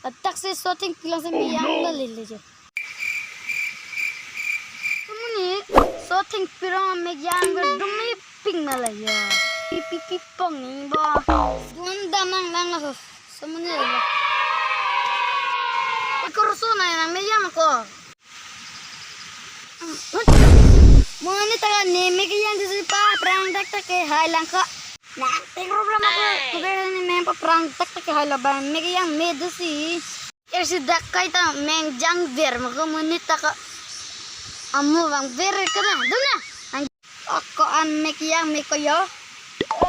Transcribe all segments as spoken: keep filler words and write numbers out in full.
Adak si so thengpi along si meyang la lele jo. Amonit, so thengpi along mek yangver dum ipik ma la ya. Pipi pipong ni bo. Dun dam nang lang la ho. So amonit la. Ikor so na nang mek yang ko. Amonit ta ne mek yang dusi paprang dakdak ke hai lang ko. Nang ting rup lama ko. Kuber ne mek paprang dakdak ke hai la ba mek yang me dusi. Ersi dak kaita mek yangver ma ko amonit ta ko. Amo vangver ke na. Dun na. Ako an mek yang me ko yo.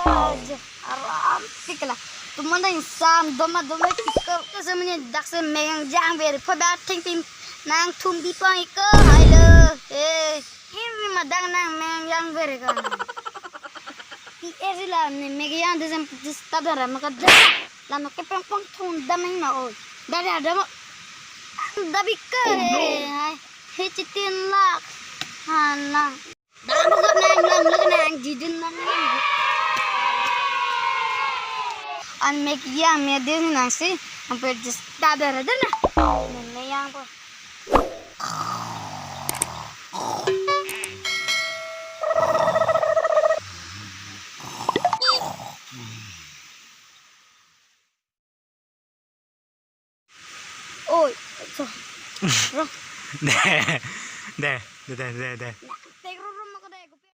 Aja, aram pik la. Tumon dang sam doma doma pik ko. Ko se amonit dak si mek yang yangver pho ba thengpi nang thum bipang ik ko. Hai lo. Eh, ini ma dang nang mek yang yangver ko. Pi ersi la ne mek yang dusi disturb ra ma ko da. La ma kepeng pong thum dam ma oi. Da da da mo. Da bik ko. Hai. He chitin la. Hana. Dam ko nang lang lang nang jidun nang lang. An mek yang me dun nang si, hampir just tada ra dun na. Mek yang po. Oi, so. Ro. Deh, deh, deh, deh, deh, deh.